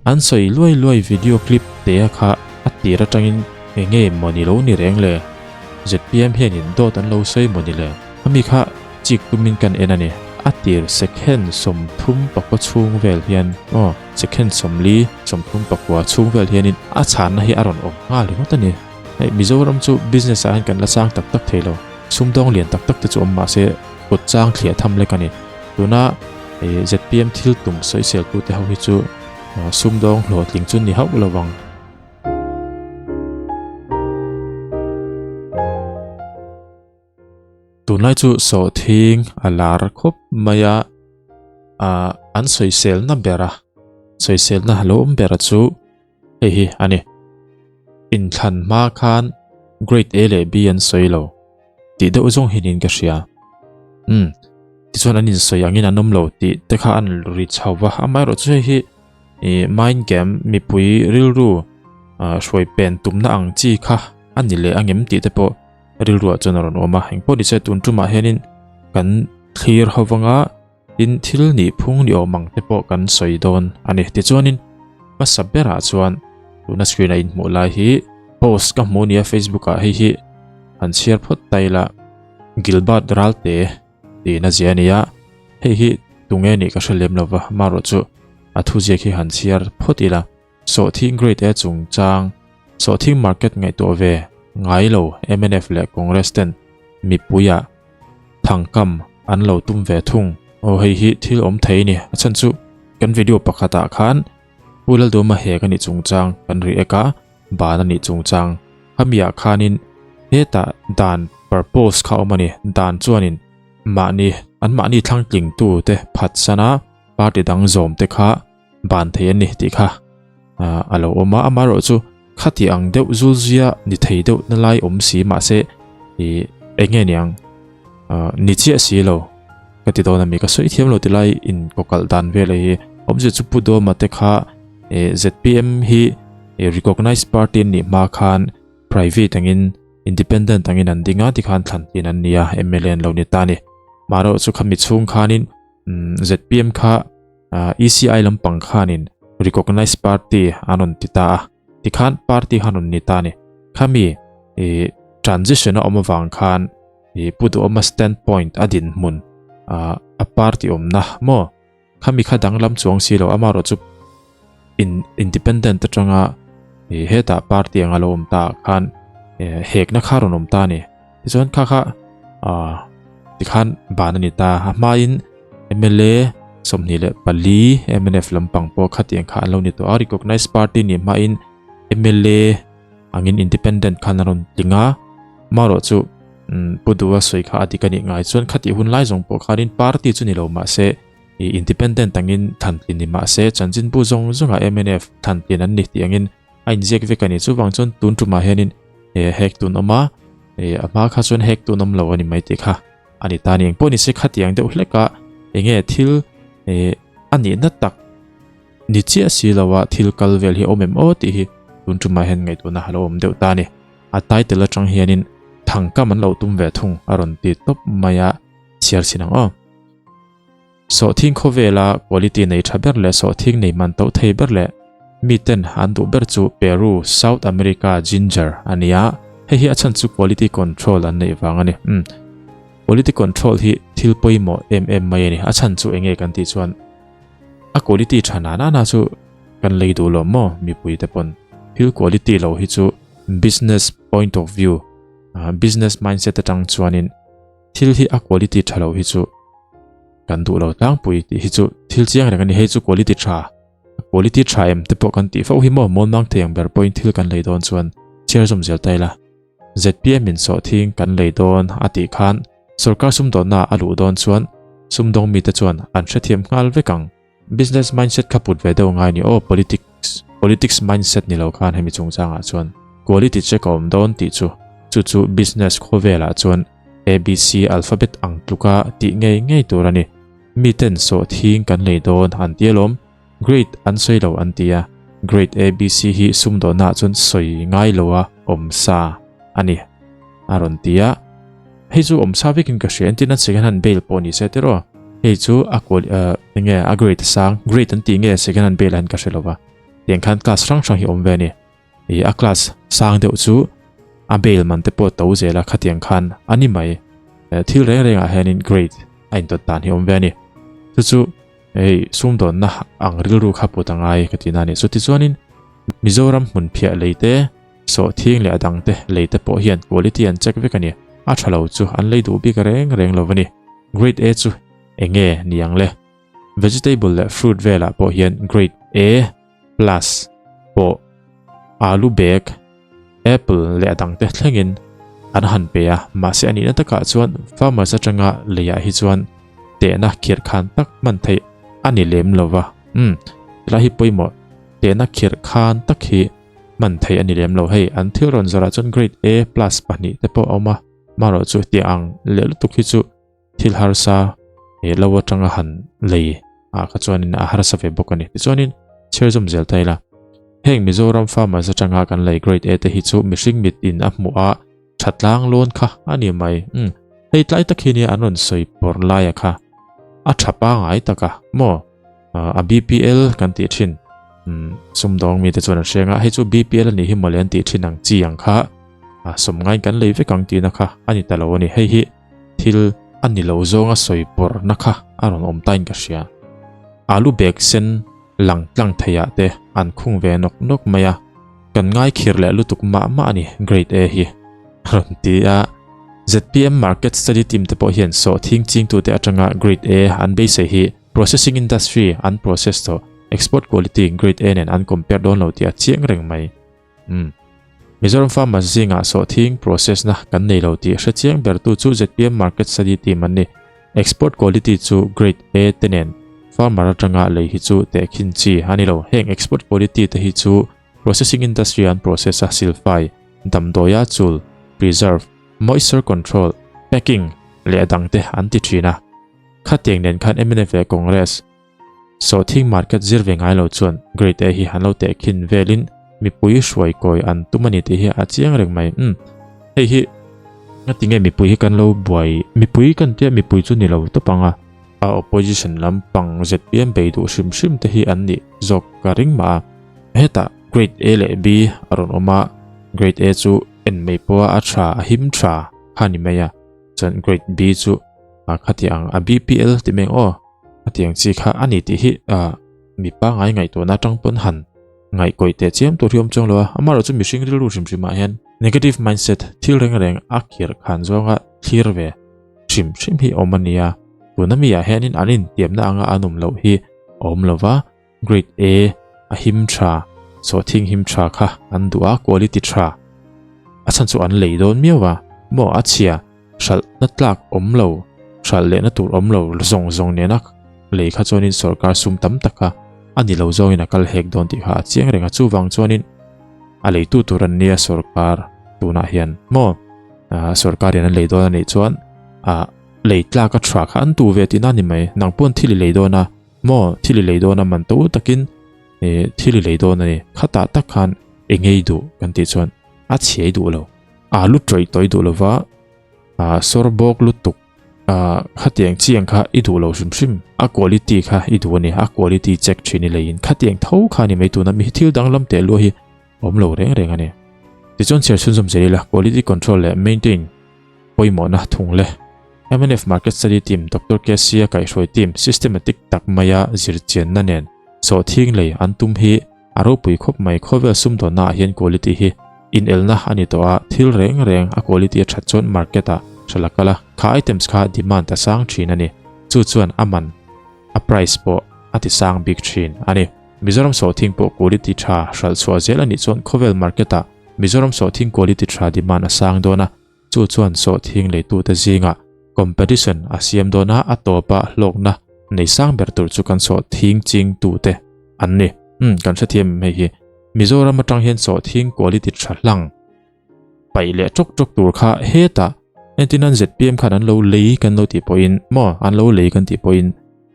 An sawi luai luai video clip te a kha a tir atangin enge mawni lo ni reng le? Zpm hianin dawt an lo sawi mawni le? Ami kha chik tumin kan en a ni. A tir second 34 chhung vel hian aw second 40 34 chhung vel hianin a chhanna hi a rawn awm nghal ringawt a ni. Hei Mizoram chu business ah hian kan la chang tak tak thei lo. Sumdawng lian tak tak te chu awm mahse kut chang thliah tham lek a ni. Tuna zpm thil tum sawisel tute ho hi chu sumdawng hlawhtling chu ni hauh lo vang. Tunlai chu sawhthing a lar khawp mai a, ah an sawiselna bera sawiselna lo awm bera chu hei hi a ni. Inthlan hma khan grade A leh B an sawi lo tih deuh zawng hi niin ka hria. Umm tichuan an insawi angin an awm lo tih te kha an ri chho va, amaherawhchu hei hi ih mind game mipui rilru ah hruai pen tumna ang chi kha a ni leh angem tih te pawh rilruah chuan a rawn awm a. Engpawh nise tun tumah hianin kan thlir ho vanga tin thil nih phung ni awm ang te pawh kan sawi dawn a ni. Tichuanin hmasa berah chuan tuna screen a inhmuh lai hi post ka hmu nia Facebook ah hei hi han chhiar phawt ta ila Gilbert Ralte tiin a zia a ni a, hei hi tunge nih ka hre lem lova amaherawhchu a thuziak hi han chhiar phawt ila. Sawhthing Grade A chungchang, Sawhthing market ngaihtuah ve ngai lo mnf leh Congress ten mipuiah thangkam an lo tum ve thung. Aw hei hi thil awm thei ni. A chhan chu kan video pakhatah khan Pu Lalduma hek a nih chungchang kan ri ek a, ban a nih chungchang khamiah khanin hetah dan purpose kha awm a ni. Dan chuanin mahni anmahni thlangtlingtute phatsana party dang zawmte kha ban thei a ni tih kha a lo awm a amaherawh chu khati ang deuh zul zia ni thei deuh na lai awm si mahse ih eng nge niang ni chiah si lo ka ti dawn a mi ka sawi thiam lo ti lai in kaw kalh dan vel hi awmzia chu Pu Dawma te kha ih zpm hi recognized party an nih hma khan private angin independent angin an ding a tikhan thlan tlin an ni a mla an lo ni ta a ni maherawh chu khami chhung khanin zpm kha ECI lampang khanin recognized party an rawn ti ta a, tikhan party khan rawn ni ta a ni. Khami ih transition a awm avang khan ih Pu Duhawma standpoint a dinhmun ah a party awmna maw khami kha danglam chuang si lo amaherawh chu in independent atanga ih hetah party anga lo awm ta ah khan hekna kha rawn awm ta a ni. Tichuan kha kha ah tikhan ban a ni ta a hmain mla 24 mnf lampang pawh khatiang kha an lo ni tawh a recognized party nih hmain mla angin independent khan a rawn tling a marawh chu Pu Duha sawi kha a dik a nih ngai chuan khatih hun lai zawng pawh khanin party chu ni lo mahse ih independent angin thlan tlin ni mahse chanchinbu zawng zawngah mnf thlan tlin an ni tih angin a inziak vek a ni chuvang chuan tun tumah hianin eh hek tun awm a eh a hma kha chuan hek tun awm lo a ni mai tih kha a ni ta a ni engpawh ni se khatiang deuh hlek a enge thil eh a nihna tak ni chiah si lo a thil kal vel hi awm em aw tih hi tun tumah hian ngaihtuahna a lo awm deuh ta a ni a title atang hianin thangkam an lo tum ve thung a rawn ti tawp mai a chhiar chin ang aw. Sawhthing khawvela quality nei tha ber leh sawhthing nei man to thei ber leh miten an duh ber chu Peru, South America ginger a ni a, hei hi a chhan chu quality control an neih vang a ni. Umm quality control hi thil pawimawh em em mai a ni, a chhan chu enge kan tih chuan a quality tha na na na chu kan lei duh lo maw mipui te pawn thil quality lo hi chu business point of view, business mindset atang chuanin Thil hi a quality tha lo hi chu kan duh lo tlangpui tih hi chu thil chiang reng a ni. Hei chu quality tha, quality tha em te pawh kan tih fo hi maw mawn mang thei ang ber pawhin thil kan lei dawn chuan chhiar zawm zel ta ila. Zpm in sawhthing kan lei dawn a tih khan sorkar sumdawnna a luh dawn chuan sumdawng mite chuan an hrethiam nghal vek ang. Business mindset kha put ve deuh ngai ni aw politics politics mindset ni lo khan hemi chungchangah chuan quality check a awm dawn tih chu chu chu business khawvelah chuan ABC alphabet ang tluka tih ngei ngei tur a ni. Miten sawhthing kan lei dawn an ti alawm grade an sawi lo an ti a grade ABC hi sumdawnnaah chuan sawi ngai lo a awm sa a ni a rawn ti a. Hei chu awm sa vekin ka hria entirna second hand bail pawh ni se tiraw hei chu a qual enge a grade a sang grade an tih nge second hand bail ah hian ka hre lova. Tiang khan class hrang hrang hi awm ve a ni. Ih a class sang deuh chu a bail man te pawh to zel a khatiang khan a ni mai. Thil reng rengah hianin grade a intawt dan hi awm ve a ni. Chu chu hei sumdawnna ang rilru kha put a ngai ka tihna a ni. Chutichuanin Mizoram hmun phiah lei te, sawhthing leh a dang te lei te pawh hian quality an check vek a ni. A tha lo chu an lei duh bik reng reng lo a ni. Grade A chu eng nge ni ang le? Vegetable leh fruit velah pawh hian grade A plus pawh alu bag, apple leh a dangte thlengin an han pe a, mahse a nihna takah chuan farmers atanga leiah hi chuan tehna khirh khan tak hman theih a ni lem lo va. Umm, helai hi pawimawh tehna khirh khan tak hi hman theih a ni lem lo. Hei an thil rawn zawrah chuan grade A plus pahnih te pawh a awm a, marawh chu hetiang ang leh lutuk hi chu thil harsa he lo atanga han lei ah kha chuanin a harsa ve bawk a ni. Tichuanin chhiar zawm zel ta ila. Heng Mizoram farmers atanga kan lei grade A te hi chu mihring mit in a hmuh a tha tlang lawn kha a ni mai. Umm hei tlai tak hi nia an rawn sawi pawr laia kha a tha pangai tak a maw a BPL kan tih thin umm sumdawng mite chuan an hriang a hei chu BPL a nih hi mawle an tih thin ang chi ang kha a sawmngain kan lei vek ang tihna kha a ni ta lo a ni. Hei hi Thil a ni lo zawnga sawi pawrhna kha a rawn awm tain ka hria. Alu bag sen lang tlang theiah te an khung ve nawk nawk mai a, kan ngai khir leh lutuk mah mah a ni Grade A hi a rawn ti a. Zpm Market Study Team te pawh hian sawhthing chingtute atanga Grade A an beisei hi Processing Industry an process tawh Export Quality Grade A nen an compare dawn lo tih a chiang reng mai. Umm. Mizoram Farmers zingah sawhthing process na kan nei lo tih hre chiang ber tu chu zpm Market Study Team an ni. Export quality chu Grade A te nen farmer atanga lei hi chu tehkhin chi a ni lo. Heng export quality te hi chu processing industry an process a silfai, damdawia chul, preserve, moisture control, packing leh a dang te an ti thin a. Khatiang nen khan mnf leh Congress, Sawhthing market zir ve ngai lo chuan Grade A hi han lo tehkhin velin mipui hruai kawi an tum a ni tih hi a chiang reng mai. Umm hei hi ngatinge mipui hi kan lo buai mipui kan tia mipui chu ni lo tawp ang a. A opposition lampang zpm bei duh hrim hrim te hi an nih zawk ka ring mah a. Hetah Grade A leh B a rawn awm a, Grade A chu en mai pawha a tha a him tha kha ni mai a, chuan Grade B chu khati ang a BPL ti mai ang aw. A tiang chi kha a ni tih hi mi pangngai ngaihtuahna atang pawn han ngaihkawih teh chiam tur hi awm chuang lo a, amaherawh chu mihring rilru hrim hrimah hian negative mindset thil reng reng a khirh khan zawnga thlir ve hrim hrim hi awm a nia. Tuna mi ah hianin an intiamna anga an awm loh hi a awm lo va, grade A a him tha, sawhthing him tha kha an duh a, quality tha a chhan chu an lei dawn miau a, maw a chhia. Hralhna tlak awm lo, hralh lehna tur awm lo zawng zawng nena lei kha chuanin sorkar sum tam taka a ni lo zawngin a kal hek dawn tih kha a chiang reng a, chuvang chuanin a leitu tur an nia sorkar tunah hian maw sorkarin an lei dawn a nih chuan ah lei tlak a tha kha an tu ve tihna a ni mai, nang pawn thil i lei dawn a maw thil i lei dawn a man to takin thil i lei dawn a ni, khatah tak khan eng ei duh kan tih chuan a chhiai duh lo. A lu tawih tawih duh lova, a sawr bawk lutuk, a khatiang chiang kha i duh lo hrim hrim, a quality kha i duh a ni, a quality check thin i leiin khatiang tho kha a ni mai tuna mi hi thil danglam teh luah hi awm lo reng reng a ni. Tichuan chhiar chhunzawm zel ila quality control leh maintain pawimawhna thung le. Mnf Market Study Team Doctor KC a kaihhruai team systematic tak maia zirchianna nen sawhthing lei an tum hi A ropui khawp mai, khawvel sumdawnna ah hian quality hi inelna a ni tawh a, thil reng reng a quality a that chuan market ah hral a kal a, kha items kha demand a sang thin a ni, chu chuan a man, a price pawh a ti sang bik thin a ni. Mizoram sawhthing pawh quality tha hralh chhuah zel a nih chuan khawvel market ah Mizoram sawhthing quality tha demand a sang dawn a, Chu chuan sawhthing leitute zingah competition a siam dawn a, a tawpa hlawkna nei sang ber tur chu kan sawhthing chingtute an ni. Umm, kan hrethiam em hei hi. Mizoram atang hian sawhthing quality tha hlang paih leh tawk tawk tur kha hetah entin an zpm khan an lo lei kan lo tih pawhin maw an lo lei kan tih pawhin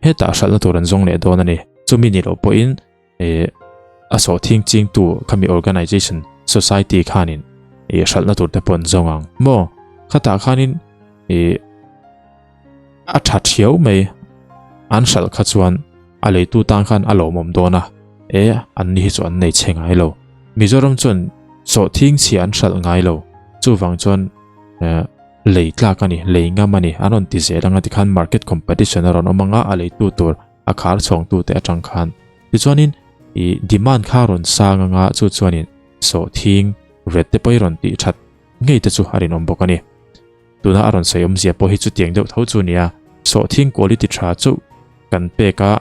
hetah hralhna tur an zawng leh dawn a ni. Chumi ni loh pawhin eh a sawhthing chingtu khami organization society khanin eh hralhna tur te pawh an zawng ang maw khatah khanin eh a tha thiau mai an hralh kha chuan a leitu tan khan a lawmawm dawn a. E an ni hi chu an nei chhe ngai lo. Mizoram chuan sawhthing chhia an hralh ngai lo. Chuvang chuan lei tlak a ni, lei ngam a ni. An rawn ti zel anga tikhan market competition a rawn awm anga a leitu tur a khar chhawngtute atang khan. Tichuanin i demand kha a rawn sang anga chu chuanin sawhthing ret te pawh i rawn tih that ngei te chu a rinawm bawk a ni. Tuna a rawn sawi awmzia pawh hi chutiang deuh tho chu nia, sawhthing quality tha chu kan pek a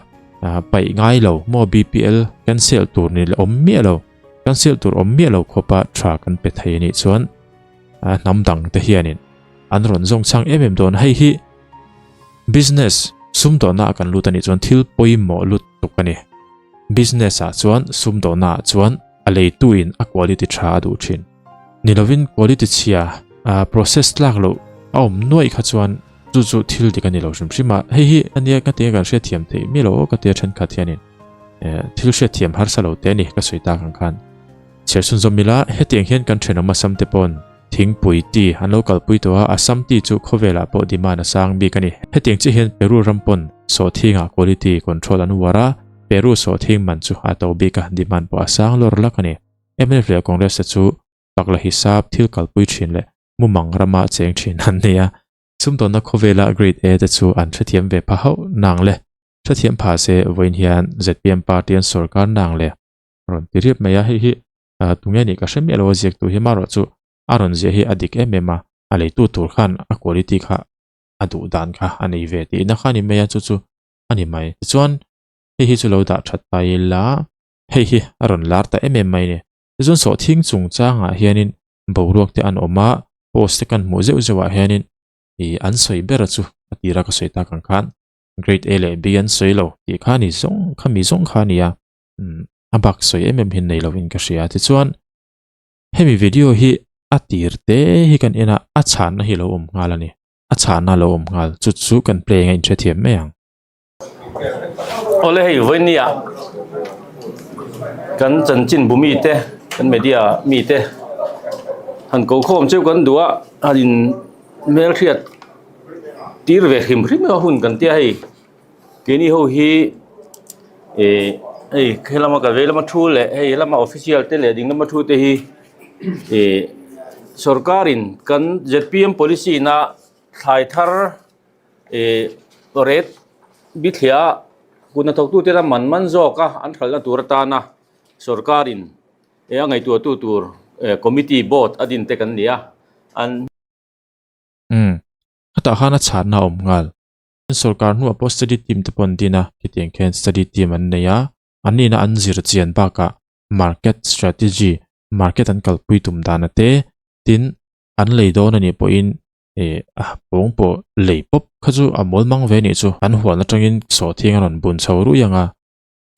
paih ngai lo maw BPL cancel tur ni awm miah lo, cancel tur awm miah lo khawpa tha kan pe thei anih chuan hnam dang te hianin an rawn zawng chhang em em dawn. Hei hi business sumdawhna ah kan lut anih chuan thil pawimawh lut tuk a ni. Business ah chuan sumdawhna ah chuan a leituin a quality tha a duh thin. Ni lovin quality chhia process tlak loh a awm nuaih kha chuan chu chu thil dik a ni lo hrim hrim a. Hei hi ania ka tia kan hriatthiam theih miah lo aw ka tia thenkhat hianin thil hriatthiam harsa lo te a ni ka sawi tak ang khan. Chhiar chhun zawm ila hetiang hian kan thenawm Assam te pawn thingpui tea an lo kalpui tawh a, Assam tea chu khawvelah pawh demand a sang bik a ni. Hetiang chiah hian Peru ram pawn sawhthingah quality control an uar a, Peru sawhthing man chu a to bik a, demand pawh a sang lawr lak a ni. Mnf leh Congress te chu pakla hisap thil kalpui thin leh mumang rama cheng thin an ni a. Sumdawnna khawvela Grade A te chu an hrethiam ve pha hauh nang le. Hrethiam pha se vawiin hian zpm party an sawrkar nang le. Rawn ti riap mai a, hei hi tunge nih ka hre miah lo a ziaktu hi marawh chu a rawn ziah hi a dik em em a, a leitu tur khan a quality kha a duh dan kha a nei ve tihna kha a ni mai a, chu chu a ni mai. Tichuan hei hi chu lo dah that ta ila. Hei hi a rawn lar ta em em mai ni. Tichuan sawhthing chungchangah hianin boruak te an awm a, post te kan hmuh zeuh zeuhah hianin ih an sawi ber a chu a tira ka sawi tak ang khan grade A leh B an sawi lo tih kha ni zawng kha mi zawng kha a ni a, umm a bak sawi em em hi nei lovin ka hria. Tichuan hemi video hi a tir te hi kan en a, a chhanna hi a lo awm nghal a ni. A chhanna a lo awm nghal chu chu kan play anga inhrethiam mai ang. Awle hei vawinia kan chanchin bu mite kan media mite han ko khawm cheu kan duh a han in hmelhriat tir ve hrim hrim a hun kan tia hei keini ho hi ih hei helama ka vei lama thu leh hei lama official te leh ding lama thu te hi ih sorkarin kan zpm policy na thlai thar. Ih rate bithliah kut hnathawktute ram man man zawk a an hralhna tur atana sorkarin eh a ngaihtuahtu tur eh committee board a din te kan ni a an. Umm khatah khan a chhanna a awm nghal. Sorkar hnuah pawh study team te pawh an din a, khitiang khian study team an nei a, an nihna an zir chian bakah market strategy, market an kalpui tum dan a te, tin an lei dawn a nih pawhin Ih a pawng pawh lei pawp kha chu a mawl mang ve nih chu. An huan atangin sawhthing a rawn bun chho ruih ang a,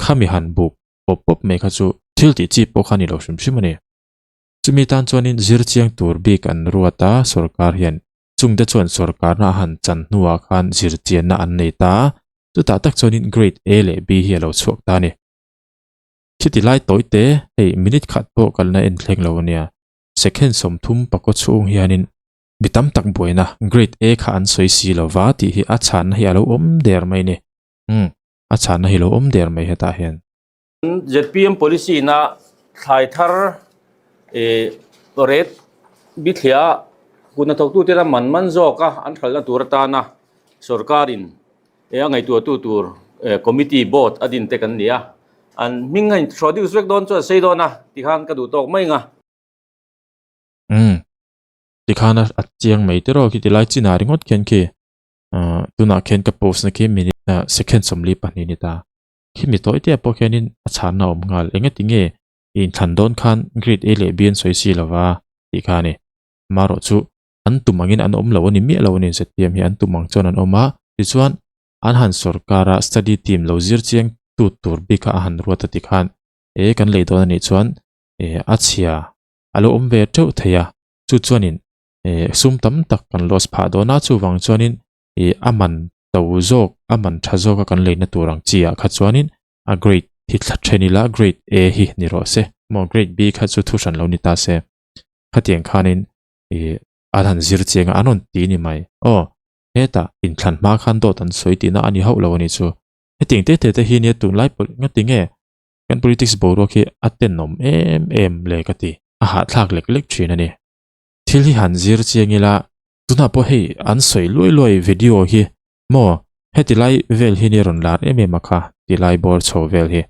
khami han buk pawp pawp mai kha chu thil tih chi pawh kha ni lo hrim hrim a ni. Chumi tan chuanin zir chiang tur bik an ruat a, sorkar hian chungte chuan sorkarna a han chan hnuah khan zir chianna an nei ta a, chutah tak chuanin Grade A leh B hi a lo chhuak ta a ni. Khiti lai tawi te, hei minute khat pawh kalna en thleng lo a nia, second 30 pakaw chhung hianin Mi tam tak buaina Grade A kha an sawi si lo va tih hi a chhanna hi a lo awm der mai ni. Umm, a chhanna hi lo awm der mai hetah hian. Zpm policy na thlai thar ih rate bithliah kut hnathawktute ram man man zawk a an hralhna tur atana sorkarin eh a ngaihtuahtu tur committee board a din te kan ni a. An hming a introduce vek dawn chuan sei dawn a tikhan ka duh tawk mai ang a. Umm. Tikhan a chiang mai tiraw khi tilai chinah ringawt khian khi ah tunah khian ka post na khi minute ah second 42 ni ta. Khi mi tawi te ah pawh khianin a chhanna a awm nghal engati nge i inthlan dawn khan grade A leh B an sawi si lova tih kha a ni. Amaherawh chu an tum angin an awm lo a ni miah lo a ni zpm hi an tum ang chuan an awm a tichuan an han sorkar a study team lo zir chiang tut tur bik kha a han ruat a tikhan e kan lei dawn a nih chuan e a chhia a lo awm ve teuh thei a chu chuanin eh sum tam tak kan loss phah dawn a chuvang chuanin ih a man to zawk a man tha zawk a kan leina tur ang chi ah kha chuanin a grade hi thla then ila grade A hi ni rawh se maw grade B kha chu thu hran lo ni ta se khatiang khanin ih an han zir chiang a an rawn ti ni mai aw hetah inthlan hma khan dawt an sawi tihna a ni hauh lo a ni chu hetiang te te te hi nia tunlai pawh nga tinge. Kan politics boruak hi a tenawm em em le ka ti. A hahthlak lek lek thin a ni. Thil hi han zir chiang ila, tunah pawh hei an sawi luai luai video hi maw heti lai vel hi ni rawn lar em em a kha ti lai bawr chho vel hi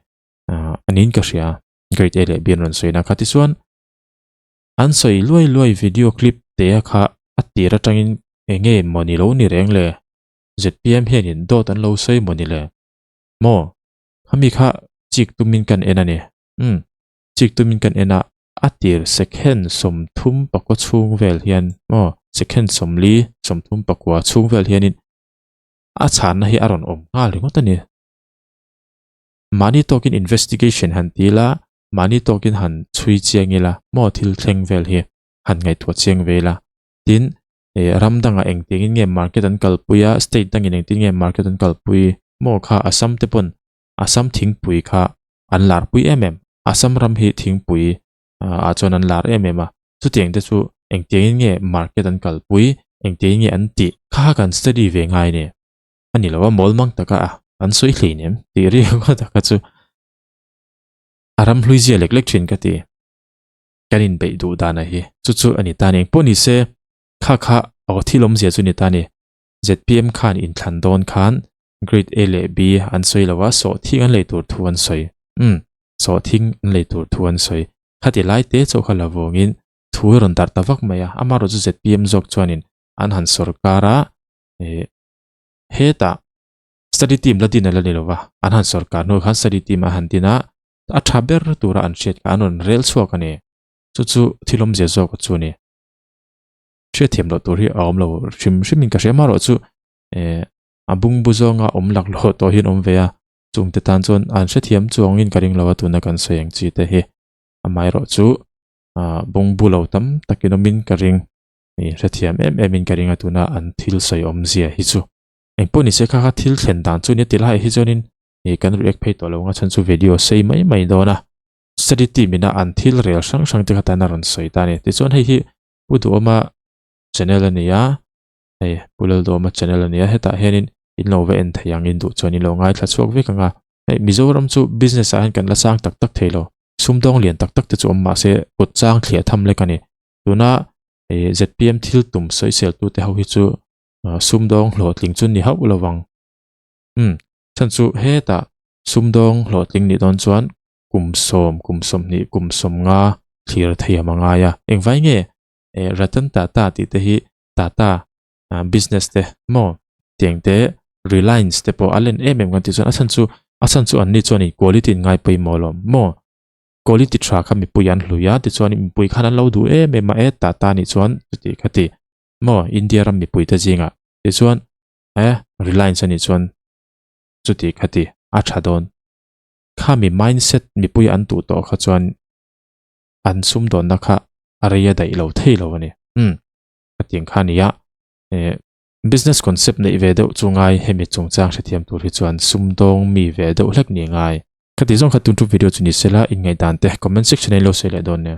a niin ka hria grade A leh B an rawn sawi na kha tichuan an sawi luai luai video clip te a kha a tir atangin enge maw ni lo ni reng le zpm hianin dawt an lo sawi maw ni le maw khami kha chik tumin kan en a ni umm chik tumin kan en a a tir second 34 chhung vel hian maw second 40 39 chhung vel hianin a chhanna hi a rawn awm nghal ringawt a ni. Mahni tawkin investigation han ti ila, mahni tawkin han chhui chiang ila maw thil thleng vel hi han ngaihtuah chiang ve ila. Tin, eh ram dangah engtiangin nge market an kalpui a, state dangin engtin nge market an kalpui maw kha Assam te pawn Assam thingpui kha an larpui em em. Assam ram hi thingpui ah chuan an lar em em a, chutiang te chu engtiangin nge market an kalpui, engtiangin nge an tih kha kha kan study ve ngai ni. A ni lo a, mawl mang taka a an sawi hlein em tih riau taka chu a ram hlui zia lek lek thin ka ti. Kan inbeih duh dana hi chu chu a ni ta ni. Engpawh ni se kha kha aw thil awmzia chu ni ta ni. Zpm khan inthlan dawn khan Grade A leh B an sawi lo a, sawhthing an lei tur thu an sawi. Umm, sawhthing an lei tur thu an sawi. Khati lai te chauh kha la vawngin thu hi rawn darh ta vak mai a, amaherawhchu zpm zawk chuanin an han sawrkar a, eh, hetah study team la din a la ni lo va, an han sawrkar hnu khan study team an han din a, a tha ber tura an hriat kha an rawn rel chhuak a ni. Chu chu thil awmzia zawk chu a ni. Hriatthiam loh tur hi a awm lo hrim hrimin ka hria, amaherawhchu eh, a bungbu zawnga awm laklawh tawh hian awm ve a, chungte tan chuan an hrethiam chuangin ka ring lo a tuna kan sawi ang chi te hi. Amaherawhchu ah bungbu lo tam takin awmin ka ring, ih hrethiam em emin ka ring a tuna an thil sawi awmzia hi chu. Engpawh ni se kha kha thil thlen dan chu nia ti lai hi chuanin ih kan react phei tawh lo ang a chhan chu video sei mai mai dawn a. Study team ina an thil rel hrang hrang te kha tan a rawn sawi ta a ni. Tichuan hei hi Pu Duhawma channel a ni a. Hei Pu Laldawma channel a nia hetah hianin in lo va en thei ang in duh chuan in lo ngaithla chhuak vek ang a. Hei Mizoram chu business ah hian kan la sang tak tak thei lo, sumdawng lian tak tak te chu awm mahse kut chang thliah tham lek a ni. Tuna hei zpm thil tum sawisel tu te ho hi chu sumdawng hlawhtling chu ni hauh lo vang. Umm chhan chu hetah sumdawng hlawhtling nih dawn chuan kum sawm, kum 20, kum 50 thlir thei a mangai a. Engvai nge Ratan Tata tih te hi Tata business te maw tiang te Reliance te pawh a len em em kan tih chuan a chhan chu a chhan chu an ni chuan in quality in ngai pawimawh lo maw quality tha kha mipui an hlui a tichuan mipui khan an lo duh em em a e Tata nih chuan chuti kha ti maw India ram mipui te zingah tichuan e Reliance a nih chuan chuti kha ti a tha dawn kha mi mindset mipui an duh tawh kha chuan an sumdawnna kha a rei a daih lo thei lo a ni. Umm, ka tih ang kha a ni a, eh, business concept neih ve deuh chu ngai hemi chungchang hrethiam tur hi chuan sumdawng mi ve deuh hlek ni ngai. Ka tih zawng kha tun ṭup video chu ni sela, inngaihdan te comment section ah in lo sawi leh dawn nia.